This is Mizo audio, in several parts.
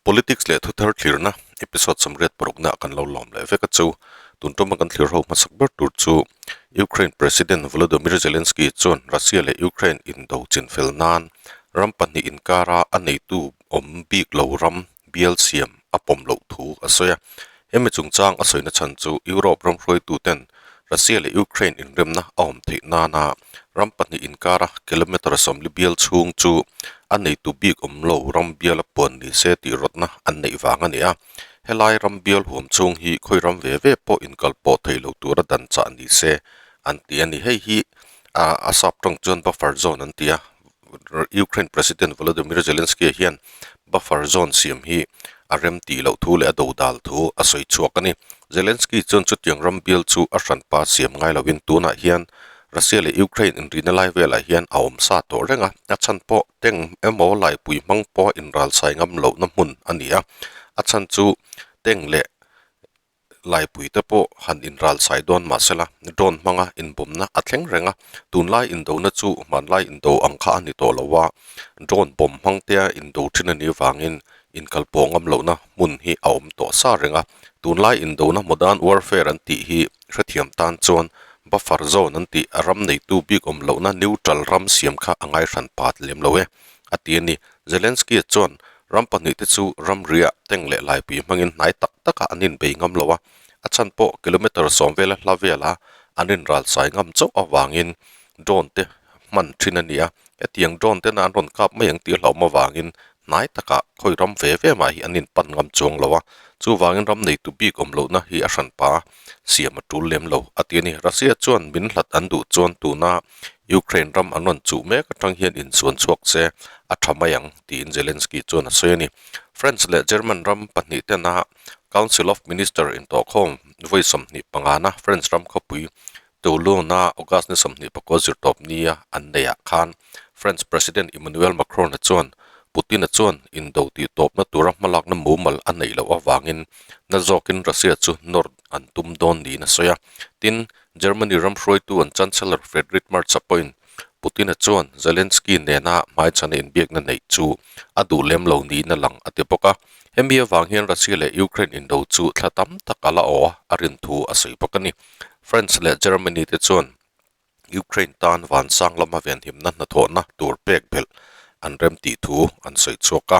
Politics leh thuthar thlirna episode 86 na kan lo lawm leh vek a chu. Tun tuma kan thlir ho hmasak ber tur chu Ukraine President Volodymyr Zelensky chuan Russia leh Ukraine indo chinfel nan ram pahnih inkara a neitu awm bik lo ram bial siam a pawm loh thu a sawi a. Hemi chungchang a sawina chhan chu Europe ram hruaituten Russia leh Ukraine inremna a awm theih nana ram pahnih inkara kilometre 40 bial chhung chu a neitu bik awm lo ram biala puan ni se tih rawtna an neih vang a ni a. Helai ram bial huam chhung hi khawi ram ve ve pawh inkal pawh thei lo tura dan chah ni se an ti a ni. Hei hi a sap tawng chuan buffer zone an ti a. Ukraine President Volodymyr Zelensky hian buffer zone siam hi a rem tih loh thu leh a dodal thu a sawi chhuak a ni. Zelensky chuan chutiang ram bial chu a hranpa siam ngai lovin tunah hian Russia leh Ukraine inrihna lai velah hian a awm sa tawh reng a, a chhan pawh teng emaw laipui hmang pawha inralsai ngam lohna hmun a ni a, a chhan chu teng leh Laipui te pawh han inral sai dawn mah sela, drone hmanga inbawmna a thleng reng a, tunlai indona chu hmanlai indo ang kha a ni tawh lo a, drone bawm hmang tea indo thin a nih vangin inkalpawh ngam lohna hmun hi a awm tawh sa reng a, tunlai indona modern warfare an tih hi hrethiam tan chuan buffer zone an tih a ram neitu bik awm lohna neutral ram siam kha a ngaihran pat lem lo e, a ti a ni. Zelensky-a chuan Ram pahnihte chu ramriah tank leh laipui hmangin hnai tak takah an inbei ngam lo a, a chhan pawh kilometre 10 vela hla vela an inralsai ngam chauh avangin drone te hman thin a ni a, hetiang drone tena an rawn kap mai ang tih hlauhawm avangin hnai takah khawi ram ve ve mah hi an inpan ngam chuang lo a, chuvangin ram neitu bik awm lohna hi a hranpa siam a tul lem lo a ti a ni. Russia chuan min hlat an duh chuan tuna Ukraine ram an rawn chuh mek atang hian insuan chhuak se a tha mai ang tiin Zelensky chuan a sawi a ni. France leh German ram pahnih tena Council of Minister intawhkhawm vawi 25 na France ram khawpui Toulon-a August ni 24 zirtawp nia an neihah khan France President Emmanuel Macron-a chuan Putin-a chuan indo tih tawpna tura hmalakna mumal a neih loh avangin na zawkin Russia chu nawr an tum dawn niin a sawi a. Tin, Germany ram hruaitu an Chancellor Friedrich Merz-a pawhin Putin-a chuan Zelensky nena hmaichhana inbiakna neih chu a duh lem lo niin a lang a ti bawk a. Hemi avang hian Russia leh Ukraine indo chu thla tam tak a la aw a, a rin thu a sawi bawk a ni. France leh Germany te chuan Ukraine tan vansang lama venhimna hnathawhna tur pek belh an rem tih thu an sawi chhuak a.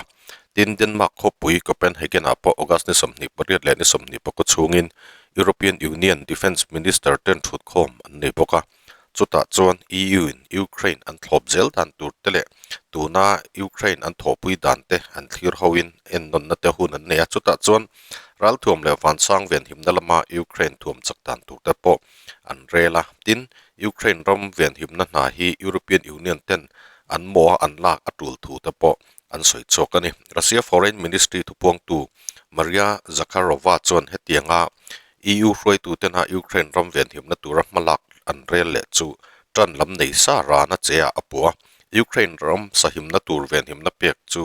Tin, Denmark khawpui Copenhagen-ah pawh August ni 28 leh ni 24 chhungin European Union Defence Minister ten thutkhawm an nei bawk a. Chutah chuan EU-in Ukraine an thlawp zel dan tur te leh tuna Ukraine an thawhpui dan te an thlir hoin ennawnna te hun an nei a. Chutah chuan ralthuam leh vansang venhimna lama Ukraine thuam chak dan tur te pawh an rel a. Tin, Ukraine ram venhimna hna hi European Union ten an mawha an lak a tul thu te pawh an sawi chhuak a ni. Russia Foreign Ministry thupuangtu Maria Zakharova chuan hetianga EU hruaitutena Ukraine ram venhimna tura hmalak an rel leh chu tan lam nei sa rana che ah a puh a, Ukraine ram sahimna tur venhimna pek chu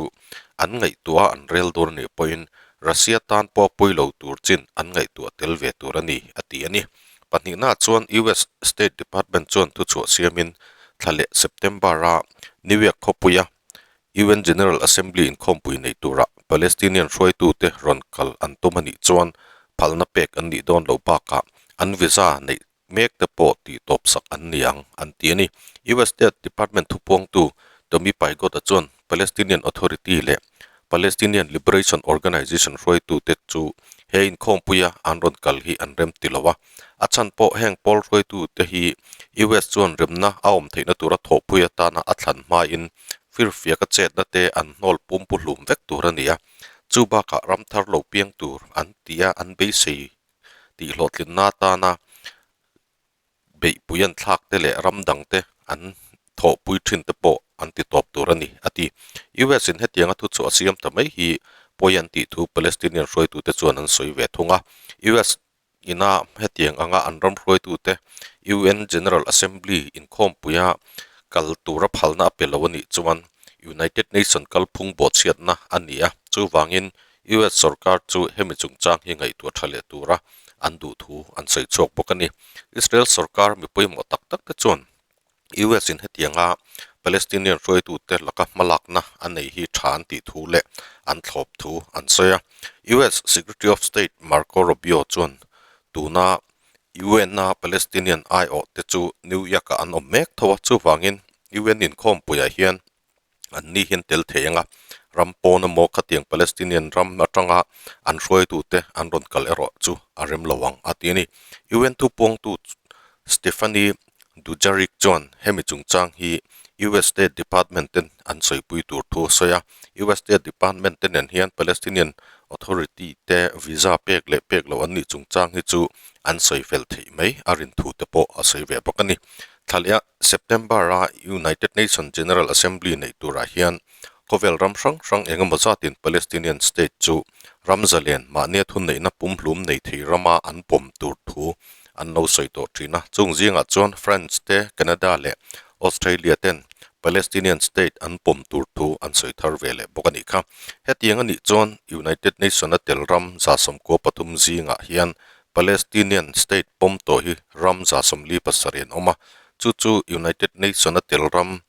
an ngaihtuah a an rel dawn a nih pawhin Russia tan pawh pawi lo tur chin an ngaihtuah tel ve tur a ni, a ti a ni. Pahnihnaah chuan US State Department chuan thuchhuah siamin thla leh September-a New York khawpuia UN General Assembly inkhawmpui nei tura Palestinian hruaitute rawn kal an tum a nih chuan phalna pek an nih dawn loh bakah an visa neih mek te pawh tih tawpsak an ni ang, an ti a ni. US State Department thupuangtu Tommy Pigott-a chuan Palestinian Authority leh Palestinian Liberation Organization hruaitute chu he inkhawmpuia an rawn kal hi an rem ti lo a, A chhan pawh heng pawl hruaitute hi US chuan remna a awm theihna tura thawhpui atana a thlan hmain firfiaka chetna te an hnawl pum pu hlum vek tur a ni a. Chu bakah ram thar lo piang tur an tia an beisei tih hlawhtlinna atana beihpui an thlak te leh ram dang te an thawhpui thin te pawh an ti tawp tur a ni, a ti. US in hetianga thu chhuah siam ta mai hi pawi an tih thu Palestinian hruaitute chuan an sawi ve thung a. US Ina hetiang anga an ram hruaitute UN General Assembly inkhawmpuia kal tura phalna a pe lo a nih chuan United Nation kalphung bawhchhiatna a ni a, chuvangin US sorkar chu hemi chungchang hi ngaihtuah tha leh tura an duh thu an sawi chhuak bawk a ni. Israel sorkar mi pawimawh tak tak te chuan US in hetianga Palestinian hruaitute laka hmalakna a nei hi tha an tih thu leh an thlawp thu an sawi a. US Secretary of State Marco Rubio chuan tuna UN-a Palestinian aiawh te chu New York-ah an awm mek tho a, chuvangin UN inkhawmpuiah hian an ni hian tel thei ang a, ram pawn emaw khatiang Palestinian ram atanga an hruaitute an rawn kal erawh chu a rem lo ang a ti a ni. UN thupuangtu Stephanie Dujarric chuan hemi chungchang hi US State Department ten an sawipui tur thu a sawi a, US State Department te nen hian Palestinian Authority te visa pek leh pek loh an nih chungchang hi chu an sawi fel theih mai a rin thu te pawh a sawi ve bawk a ni. Thlaleh a. September-a United Nations General Assembly neih turah hian khawvel ram hrang hrang eng emaw zatin Palestinian state chu ram zalen mahnia thunneihna pumhlum nei thei rama an pawm tur thu an lo sawi tawh thin a. Chung zingah chuan France te, Canada leh Australia ten Palestinian state an pawm tur thu an sawi thar ve leh bawk a nih kha. Hetiang a nih chuan United Nation-a tel ram 13 zingah hian Palestinian state pawm tawh hi ram 47 an awm a, chu chu United Nation-a tel ram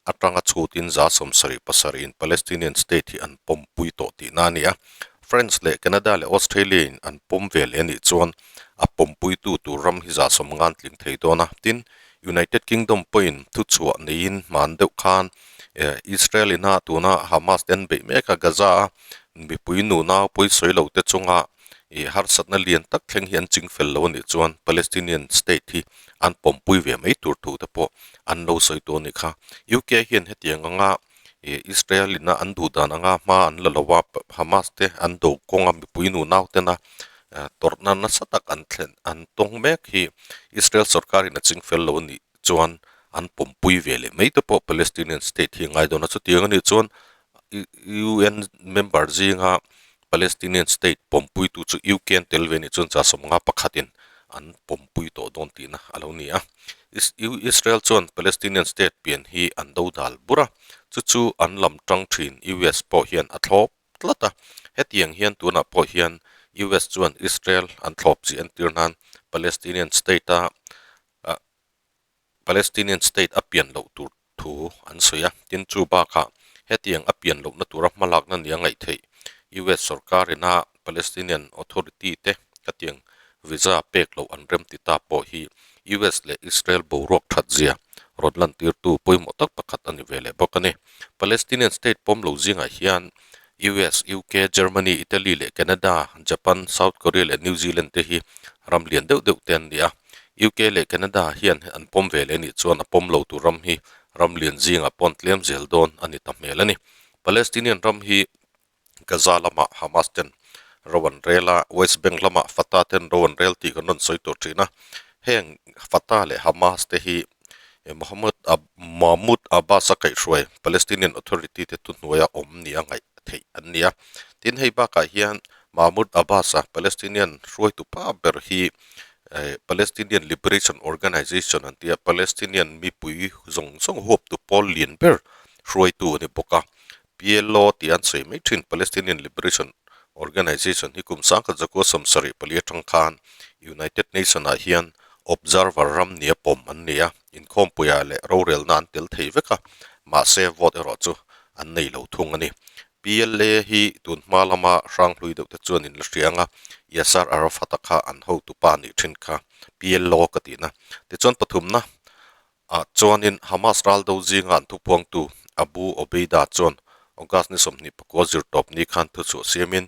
atanga chhutin 77 in Palestinian state hi an pawmpui tawh tihna a ni a. France leh Canada leh Australia-in an pawm ve leh a nih chuan a pawmpuitu tur ram hi 90 an tling thei dawn a. Tin, United Kingdom pawhin thuchhuah neiin hman deuh khan Israel-ina tuna Hamas te an beih mek a, Gaza-a mipui nunau pawisawi lo te chunga Ih harsatna lian tak thleng hi an ching fel lo a nih chuan Palestinian state hi an pawmpui ve mai tur thu te pawh an lo sawi tawh a nih kha. UK hian hetiang anga ih Israel ina an duh dan anga hma an la lo a, Hamas te an do kawng a mipui nu nau tena tawrhna nasa tak an thlen an tawng mek hi Israel sorkar in a ching fel lo a nih chuan an pawmpui ve leh mai te pawh Palestinian state hi a ngai dawn a. Chutiang a nih chuan UN member zinga Palestinian state pawmpuitu chu UK an tel ve nih chuan 51 in an pawmpui tawh dawn tihna a lo ni a. Israel chuan Palestinian state pian hi an do dal bur a, chu chu an lam tang thin US pawh hian a thlawp tlat a. Hetiang hian tunah pawh hian US chuan Israel an thlawp chi entir nan Palestinian state a Palestinian state a pian loh tur thu an sawi a, tin chu bakah hetiang a pian lohna tura hmalakna nia ngaih theih US sorkarina Palestinian Authority te hetiang visa pek loh an rem ti ta pawh hi US leh Israel boruak that zia rawn lantirtu pawimawh tak pakhat a ni ve leh bawk a ni. Palestinian state pawm lo zingah hian US, UK, Germany, Italy leh Canada, Japan, South Korea leh New Zealand te hi ram lian deuh deuh te an ni a. UK leh Canada hian an pawm ve leh anih chuan a pawm lo tur ram hi ram lian zingah pawh an tlem zel dawn a ni ta hmel a ni. Palestinian ram hi Gaza lamah Hamas ten ro an rel a, West Bank lamah Fatah ten ro an rel tih kan rawn sawi tawh thin a. Heng Fatah leh Hamas te hi Mohammed Mahmoud Abbas a kaihhruai Palestinian Authority te thuhnuaia awm nia ngaih theih an ni a. Tin, hei bakah hian Mahmoud Abbas a Palestinian hruaitu pa ber hi Palestinian Liberation Organization an ti a, Palestinian mipui zawng zawng huaptu pawl lian ber hruaitu a ni bawk a. PLO tih an sawi mai thin Palestinian Liberation Organization hi kum 1974 atang khan United Nation ah hian observer ram nia pawm an ni a, inkhawmpuiah leh rorelna an tel thei vek a, mahse vote erawh chu an nei lo thung a ni. PLA hi tun hma lama hrang hlui deuh te chuan in la hria ang a, Yasser Arafat-a kha an hotupa nih thin kha PLO ka tihna. Tichuan pathumna ah chuanin Hamas ral do zinga an thupuangtu Abu Obeida chuan August ni 29 zirtawp ni khan thuchhuah siamin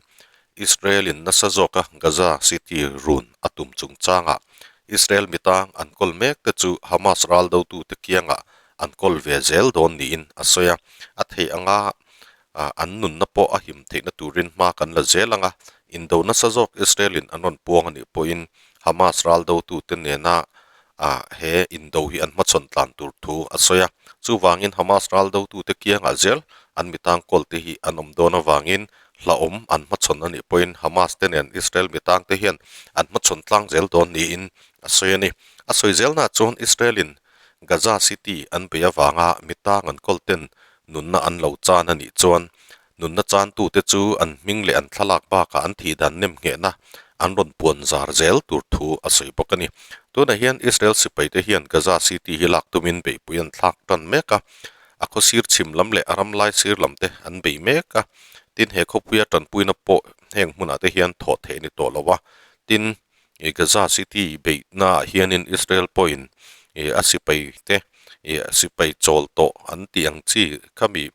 Israel-in nasa zawka Gaza City run a tum chungchangah Israel mitang an kawl mek te chu Hamas ral dotute kiangah an kawl ve zel dawn niin a sawi a. A theih anga an nunna pawh a him theihna turin hma kan la zel ang a, indo nasa zawk Israel-in an rawn puang a nih pawhin Hamas ral dotute nena he indo hi an hmachhawn tlan tur thu a sawi a. Chuvangin Hamas ral dotute kiangah zel an mitang kawlte hi an awm dawn avangin hlauhawm an hmachhawn a nih pawhin Hamas te nen Israel mitangte hian an hmachhawn tlang zel dawn niin a sawi a ni. A sawi zelnaah chuan Israel-in Gaza City an bei avanga mitang an kawlten nunna an lo chan a nih chuan nunna chantute chu an hming leh an thlalak bakah an thih dan nem nghehna an rawn puan zar zel tur thu a sawi bawk a ni. Tunah hian Israel sipaite hian Gaza City hi lak tumin beihpui an thlak tan mek a. a khaw sir chhim lam leh a ram lai sir lam te an bei mek a, tin he khawpuia tanpuina pawh heng hmunah te hian thawh theih a ni tawh lo a, tin ih Gaza city beihna ah hianin Israel pawhin ih a sipai te ih sipai chawl tawh an tih ang chi khami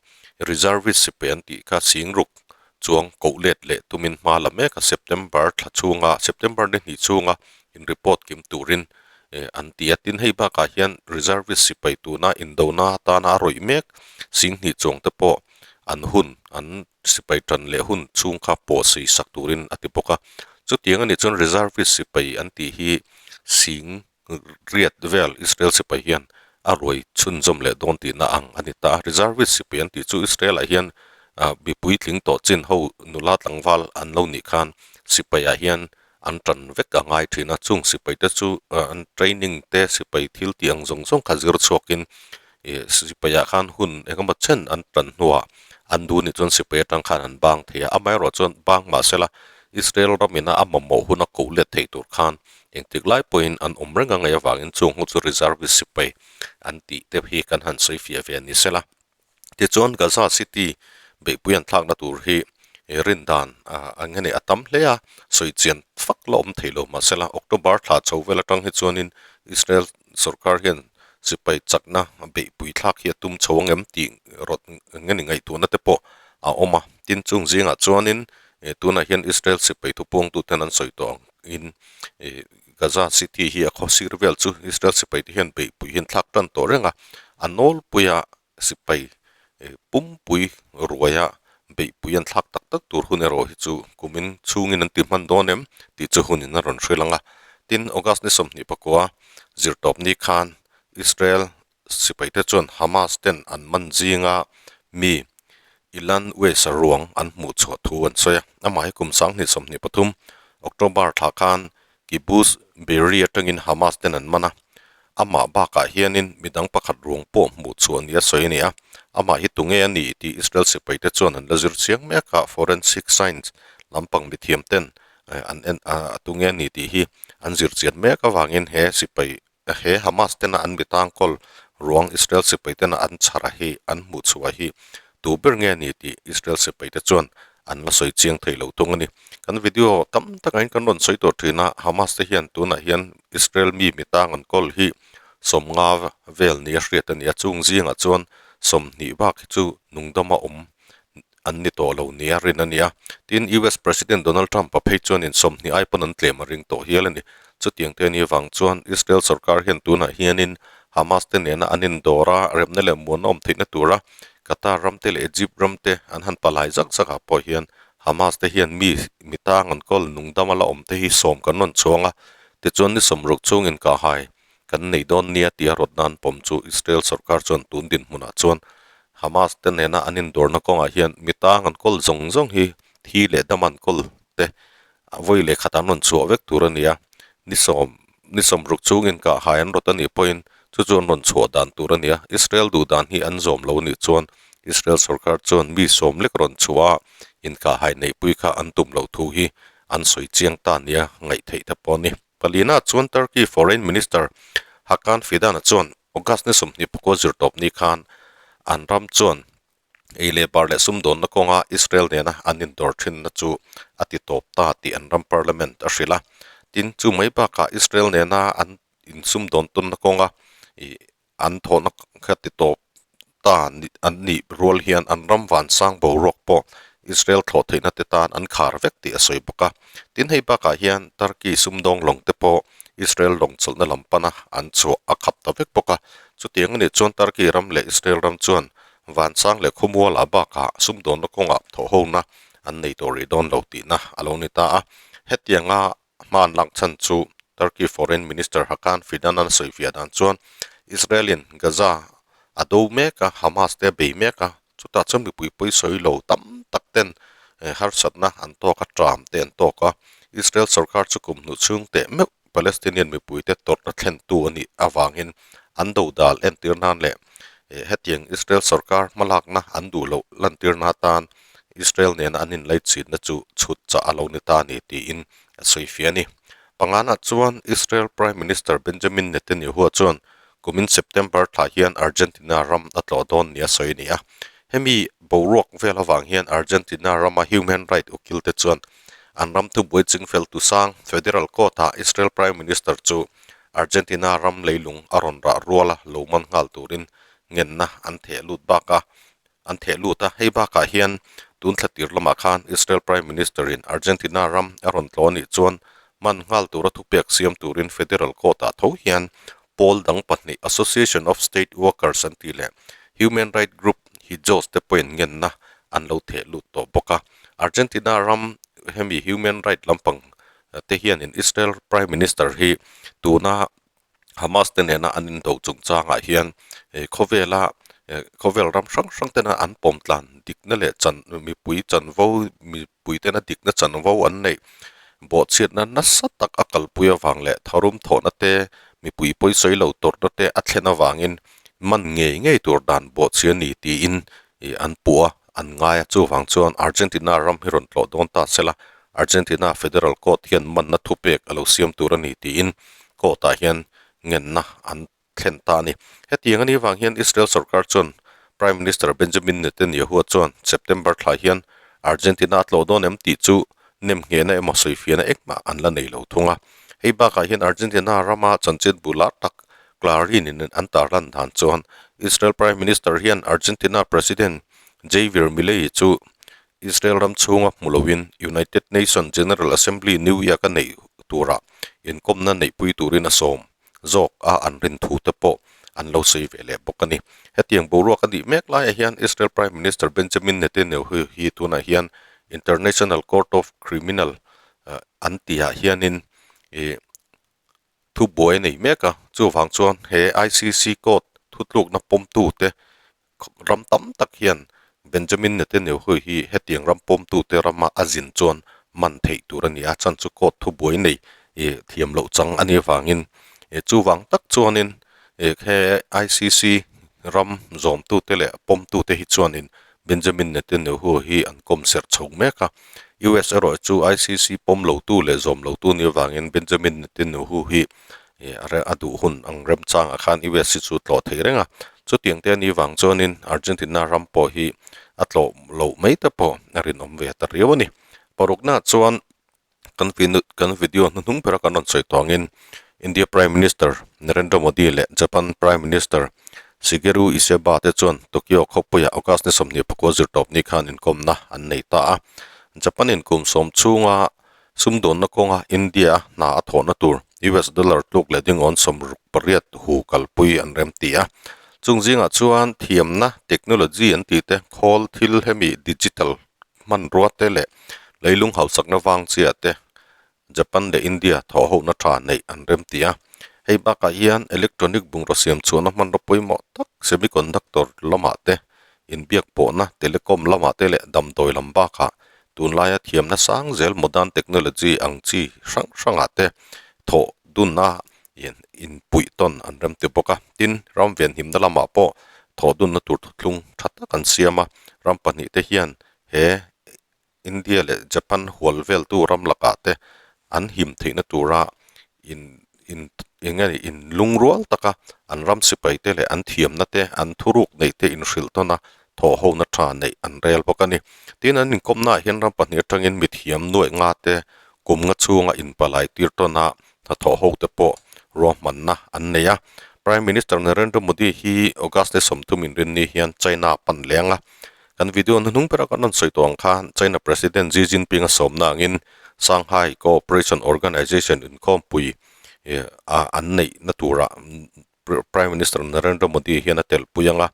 reservist sipai an tih kha sing ruk chuang koh let leh tumin hma la mek a September thla chhunga September ni hnih chhunga in report kim turin eh an ti a tin hei bakah hian reservist sipai tuna indona atana a rawih mek sing hnih chuang te pawh an hun an sipai tan leh hun chhung kha pawh sei sak turin a ti bawk a chutiang anih chuan reservist sipai an tih hi sing riat vel Israel sipai hian a ruai chhunzawm leh dawn tihna ang a ni ta a. Reservist sipai an tih chu Israel ah hian ah mipui tling tawh chin ho nula tlangval an lo nih khan sipai ah hian an tan vek a ngai thin a. Chung sipai te chu ah an training te sipai thil tih ang zawng zawng kha zir chhuak in ih sipai ah khan hun engemaw chen an tan hnuah an duh nih chuan sipai atang khan an bang thei a. Amaherawh chuan bang mahsela Israel ram ina a mamawh hun a koh let theih tur khan Engtik lai pawhin an awm reng a ngaih avangin chung ho chu reservist sipai an tih te hi kan han sawi fiah ve a ni sela. Tichuan Gaza City beihpui an thlakna tur hi rin dan ang nge ni a tam hle a, sawi chian fak la awm thei lo mahsela October thla chho vel atang hi chuanin Israel sorkar hian sipai chakna beihpui thlak hi a tum chho ang em tih rawt nge ni ngaihtuahna te pawh a awm a. Tin chung zingah chuanin tunah hian Israel sipai thupuangtuten an sawi tawh ang. in ih Gaza city hi a khaw sir vel chu Israel sipai te hian beihpui hi an thlak tan tawh reng a a nawlpuia sipai ih pumpui ruaia beihpui an thlak tak tak tur hun erawh hi chu kumin chhungin an ti hman dawn em tih chu hunin a rawn hrilh ang a tin August ni 24 zirtawp ni khan Israel sipai te chuan Hamas ten an man zinga mi Ilan West-a ruang an hmuh chhuah thu an sawi a. Amah hi kum 2023 October thla khan Kibbutz Be'eri atangin Hamas ten an man a. Amah bakah hianin midang pakhat ruang pawh hmuh chhuah nia sawi a ni a. Amah hi tunge a ni tih Israel sipaite chuan an la zir chiang mek a, forensic science lampang mithiam ten an en a tunge a ni tih hi an zir chian mek avangin he sipai He Hamas tena an mi tangkawl ruang Israel sipai tena an chhar a hi an hmuh chhuah hi tu ber nge ni tih Israel sipai te chuan an la sawi chiang thei lo thung a ni. Kan video tam takah hian kan rawn sawi tawh thin a, Hamas te hian tunah hian Israel mi mi tang an kawl hi 50 vel nia hriat a ni a, chung zingah chuan 20 bak hi chu nungdama awm an ni tawh lo nia rin a ni a. Tin, US President Donald Trump a phei chuanin 20 ai pawn an tlem a ring tawh hial a ni. Chutiang te ni vang chuan Israel sorkar hian tunah hianin Hamas te nena an indawr a, remna leh muanna awm theihna tura Qatar ram te leh Egypt ram te an han palai zak zakah pawh hian Hamas te hian mi mi tang an kawl nungdama la awm te hi sawm kan rawn chhuang a, tichuan ni 60 chungin kahhai kan nei dawn nia tia rawt nan pawm chu Israel sorkar chuan tun dinhmunah chuan Hamas te nena an indawrna kawngah hian mi tang an kawl zawng zawng hi thi leh dam an kawl te vawi leh khat an rawn chhuah vek tur a ni a, ni sawm ni 60 chungin kahhai an rawt a nih pawhin chu chu an rawn chhuah dan tur a ni a, Israel duh dan hi an zawm lo nih chuan Israel sorkar chuan mi sawm lek rawn chhuah a inkahhai neihpui kha an tum loh thu hi an sawi chiang ta nia ngaih theih te pawh a ni. Palina chuan Turkey Foreign Minister Hakan Fidan-a chuan August ni 24 zirtawp ni khan an ram chuan ei leh bar leh sumdawnna kawnga Israel nena an indawr thinna chu a ti tawp ta tih an ram parliament a hrilh a. Tin, chu mai bakah Israel nena an insumdawn tawnna kawnga ih an thawhna kha ti tawp ta an nih rual hian an ram vansang boruak pawh Israel thlawh theihna te tan an khar vek tih a sawi bawk a. Tin, hei bakah hian Turkey sumdawng lawng te pawh Israel lawng chawlhna lam pana an chhuah a khap ta vek bawk a. Chutiang a nih chuan Turkey ram leh Israel ram chuan vansang leh khawmualah bakah sumdawnna kawngah thawhhona an nei tawh rih dawn lo tihna a lo ni ta a. Hetianga Hman lak chhan chu Turkey Foreign Minister Hakan Fidan a sawi fiah dan chuan Israel-in Gaza a do mek a, Hamas te a bei mek a, chutah chuan mipui pawi sawi lo tam tak ten harsatna an tawk a, tram te an tawk a. Israel sorkar chu kum hnuh chhung teh meuh Palestinian mipuite tawrhna thlentu a nih avangin an dodal entir nan leh hetiang Israel sorkar hmalakna an duh loh lantir na atan Israel nena an inlaichinna chu chhut chah a lo ni ta a ni tiin a sawi fiah a ni. Panganah chuan Israel Prime Minister Benjamin Netanyahu chuan Kumin September thla hian Argentina ram a tlawh dawn nia sawi a ni a. Hemi boruak vel avang hian Argentina rama human right ukil te chuan an ram thubuai chingfel tu sang Federal Court-ah Israel Prime Minister chu Argentina ram leilung a rawn rah ruala lo man nghal turin ngenna an theh lut bak a, an theh lut a. Hei bakah hian tun thla tir lamah khan Israel Prime Minister-in Argentina ram a rawn tlawh anih chuan man nghal tura thupek siam turin Federal Court-ah tho hian pawl dang pahnih Association of State Workers an tih leh Human Right Group Hijos te pawhin ngenna an lo theh lut tawh bawk a. Argentina ram hemi human right lampang te hianin Israel Prime Minister hi tuna Hamas te nena an indo chungchangah hian khawvela khawvel ram hrang hrang tena an pawm tlan dikna leh chan mipui chanvo mipui tena dikna chanvo an neih bawhchhiatna nasa tak a kalpui avang leh tharum thawhna te mipui pawisawi lo tawrhna te a thlen avangin man ngei ngei tur dan bawhchhia ni tiin ih an puh a an ngai a chuvang chuan Argentina ram hi rawn tlawh dawn ta sela Argentina Federal Court hian manna thupek a lo siam tur a ni tiin court ah hian ngenna an thlen ta a ni. Hetiang anih vang hian Israel sorkar chuan Prime Minister Benjamin Netanyahu chuan September thla hian Argentina a tlawh dawn em tih chu nem nghehna emaw sawifiahna engmah an la nei lo thung a. Hei bakah hian Argentina rama chanchin bu lar tak Clarin in an tarlan dan chuan Israel Prime Minister hian Argentina President Javier Milei chu Israel ram chhunga hmu loin United Nations General Assembly New York a neih turah inkawmna neihpui turin a sawm zawk a an rin thu te pawh an lo sawi ve leh bawk a ni. Hetiang boruak a nih mek laiah hian Israel Prime Minister Benjamin Netanyahu hi tunah hian International Court of Criminal an tihah hianin ih thu buai a nei mek a, chuvang chuan he ICC court thutlukna pawmtute ram tam tak hian Benjamin Netanyahu hi hetiang ram pawmtute rama a zin chuan man theih tur a ni a, chan chu court thu buai nei ih thiam loh chang a nih avangin ih chuvang tak chuanin ih he ICC ram zawmtute leh pawmtute hi chuanin Benjamin Netanyahu hi an kawm serh chho mek a, US erawh chu ICC pawm lotu leh zawm lotu ni avangin Benjamin Netanyahu hi a duh hun ang remchangah khan US hi chu tlawh thei reng a, chutiang te a nih vang chuanin Argentina ram pawh hi a tlawh loh mai te pawh a rinawm ve ta riau a ni. Paruknaah chuan Kan kan video hnuhnung bera kan rawn sawi tawh angin India Prime Minister Narendra Modi leh Japan Prime Minister Shigeru Ishiba te chuan Tokyo khawpuiah August ni 24 zirtawp ni khan inkawmna an nei ta a. Japan in kum sawm chhunga sumdawnna kawnga India a hna a thawhna tur US dollar tluk leh dingawn 68 hu kalpui an rem ti a. Chung zingah chuan thiamna, technology an tih te, khawl thil hemi digital hmanrua te leh leilung hausakna vang chiah te Japan leh India thawhhohna tha neih an rem ti a. Hei bakah hian electronic bungraw siam chhuahna hmanraw pawimawh tak semiconductor lamah te, inbiak pawhna telecom lamah te leh damdawi lam bakah tunlaia thiamna sang zel modern technology ang chi hrang hrangah te thawh dunna inpuih tawn an rem ti bawk a. Tin, ram venhimna lamah pawh thawh dunna tur thuthlung tha tak an siam a, ram pahnihte hian he India leh Japan hual veltu ram lakah te an him theihna tura in in eng nge ni in lungrual taka an ram sipai te leh an thiamna te an thuruk neih te inhrilh tawn a thawh hona tha neih an rel bawk a ni. Tin, an inkawmnaah hian ram pahnih atangin mithiam nuaih nga te kum nga chhunga inpalai tir tawn a hnathawh ho te pawh ruahmanna an nei a. Prime Minister Narendra Modi hi August ni 30 inrinni hian China pan leng a. Kan video hnuhnung berah kan rawn sawi tawh ang khan China President Xi Jinping a sawmna angin Shanghai Cooperation Organization inkhawmpui a an neihna turah Prime Minister Narendra Modi hian a telpui ang a,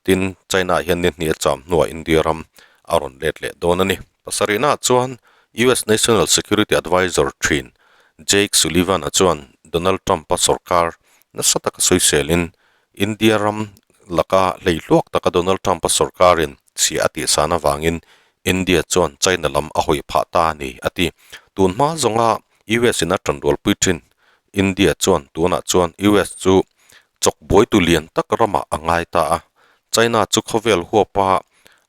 tin China ah hian ni hnih a cham hnuah India ram a rawn let leh dawn a ni. Pasarihnaah chuan US National Security Advisor thin Jake Sullivan-a chuan Donald Trump-a sorkar nasa taka sawiselin India ram laka hleihluak taka Donald Trump-a sorkarin chhia a tihsan avangin India chuan China lam a hawi phah ta a ni, a ti. Tun hma zawnga US in a tanrualpui thin India chuan tunah chuan US chu chawk buaitu lian tak ramah a ngai ta a. China chu khawvel huapa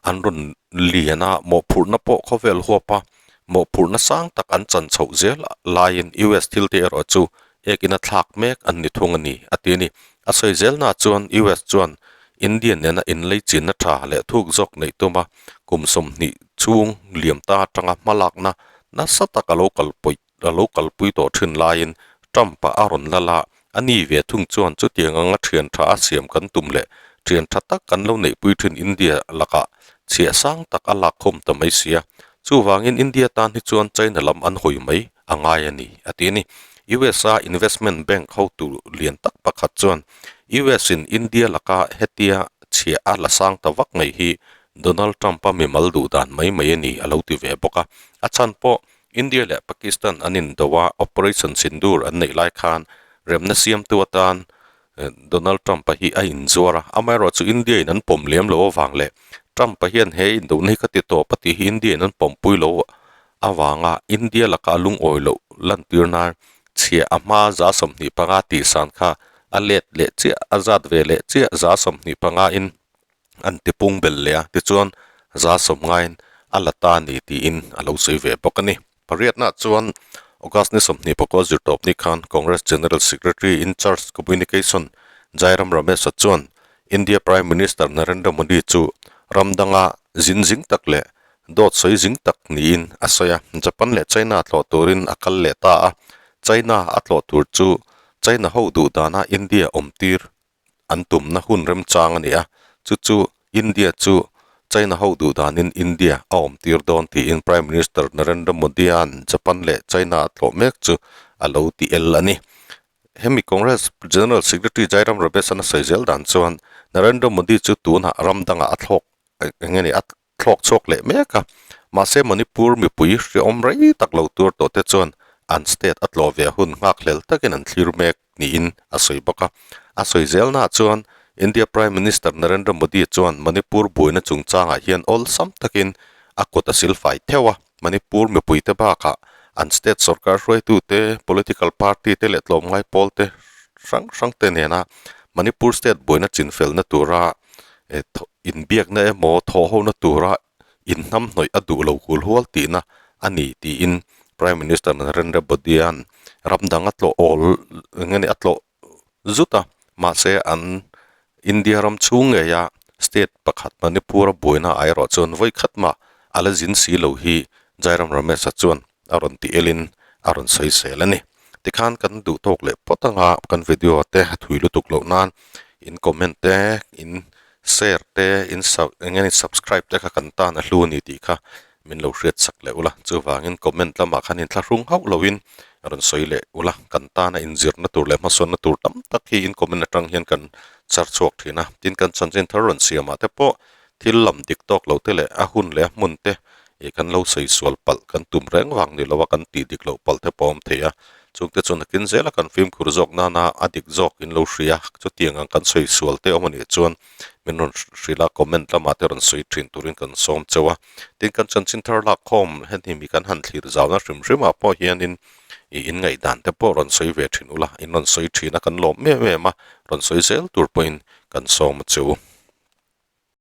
an rawn lian a, mawhphurhna pawh khawvel huapa mawhphurhna sang tak an chan chhoh zel laiin US thilte erawh chu ekin a thlak mek an ni thung a ni, a ti a ni. A sawi zelna chuan US chuan India nena inlei chinna tha leh thuk zawk neih tuma kum 20 chhung liam ta atanga hmalakna nasa tak a lo kalpawih a lo kalpui tawh thin laiin Trump-a a rawn la la. A ni ve thung chuan chutiang anga thian tha a siam kan tum leh thian tha tak kan lo neihpui thin India lakah chhiah sang tak a lak khawm ta mai sia. Chuvangin India tan hi chuan China lam an hawi mai a ngai a ni, a ti a ni. USA Investment Bank hotu lian tak pakhat chuan US in India laka hetia chhiah a la sang ta vak mai hi Donald Trump-a mimal duh dan mai mai a ni a lo ti ve bawk a. A chhan pawh India leh Pakistan an indo a, Operation Sindoor an neih lai khan remna siamtu atan Donald Trump-a hi a inzuar a, amaherawhchu chu India in an pawm lem lo avang leh Trump-a hian he indona hi ka ti tawp a tih hi India in an pawmpui lo avanga India laka a lungawi loh lantir nan chhiah a hma 25 tihsan kha a let leh chiah a zat ve leh chiah 25 in an ti pung belh leh a, tichuan 90 in a la ta a ni tiin a lo sawi ve bawk a ni. Pariatna chuan August ni 24 zirtawp ni khan Congress General Secretary in charge Communication Jairam Ramesh-a chuan India Prime Minister Narendra Modi chu ram danga zin zing tak leh dawt sawi zing tak niin a sawi a. Japan leh China tlawh turin a kal leh ta a, China a tlawh tur chu China ho duh dana India awm tir an tumna hun remchang a ni a, chu chu India chu China ho duh danin India a awm tir dawn tiin Prime Minister Narendra Modi-a'n Japan leh China a tlawh mek chu a lo ti el a ni. Hemi Congress General Secretary Jairam Ramesh-a'n a sawi zel dan chuan Narendra Modi chu tunah ram dangah a thlawk eng nge ni a thlawk chhuak leh mek a, mahse Manipur mipui hreawm rei tak lo tur tawh te chuan an state a tlawh ve hun nghak hlel takin an thlir mek niin a sawi bawk a. A sawi zelnaah chuan India Prime Minister Narendra Modi chuan Manipur buaina chungchangah hian awlsam takin a kut a silfai theuh a, Manipur mipuite bakah an state sorkar hruaitute, political party te leh tlawmngai pawl te hrang hrang te nena Manipur state buaina chinfelna tura inbiakna emaw thawhhona tura inhnamhnawih a duh lo hul hual tihna a ni tiin Prime Minister Narendra Modi-a'n ram dang a tlawh awl eng nge ni a tlawh zut a, mahse an India ram chhung ngeia state pakhat Manipur-a buaina ah erawh chuan vawi khat mah a la zin si lo hi Jairam Ramesh-a chuan a rawn ti elin a rawn sawi sel a ni. Tikhan kan duh tawk leh phawt anga kan video te a thui lutuk loh nan in comment te, in share te, in sub eng nge subscribe te kha kan tan a hlu a ni tih kha min lo hriat sak leh ula. Chuvangin comment lamah khan inthlahrung hauh loin rawn sawi leh ula, kan tana inzirna tur leh hmasawnna tur tam tak hi in comment atang hian kan char chhuak thin a. Tin, kan chanchin thar rawn siamah te pawh thil lam dik tawk lo te leh a hun leh a hmun te ih kan lo sawi sual palh kan tum reng vang ni lo a, kan tih dik loh palh te pawh a awm thei a. Chungte chuan a kin zel a, kan fimkhur zawk nana a dik zawk in lo hria. Chutiang ang kan sawi sual te awm a nih chuan min rawn hrilh a, comment lamah te rawn sawi thin turin kan sawm cheu a. Tin, kan chanchin thar lak khawm hemi mi kan han thlir zauna hrim hrimah pawh hianin ih in ngaihdan te pawh rawn sawi ve thin ula, in rawn sawi thin a, kan lawm em em a, rawn sawi zel tur pawhin kan sawm a chu.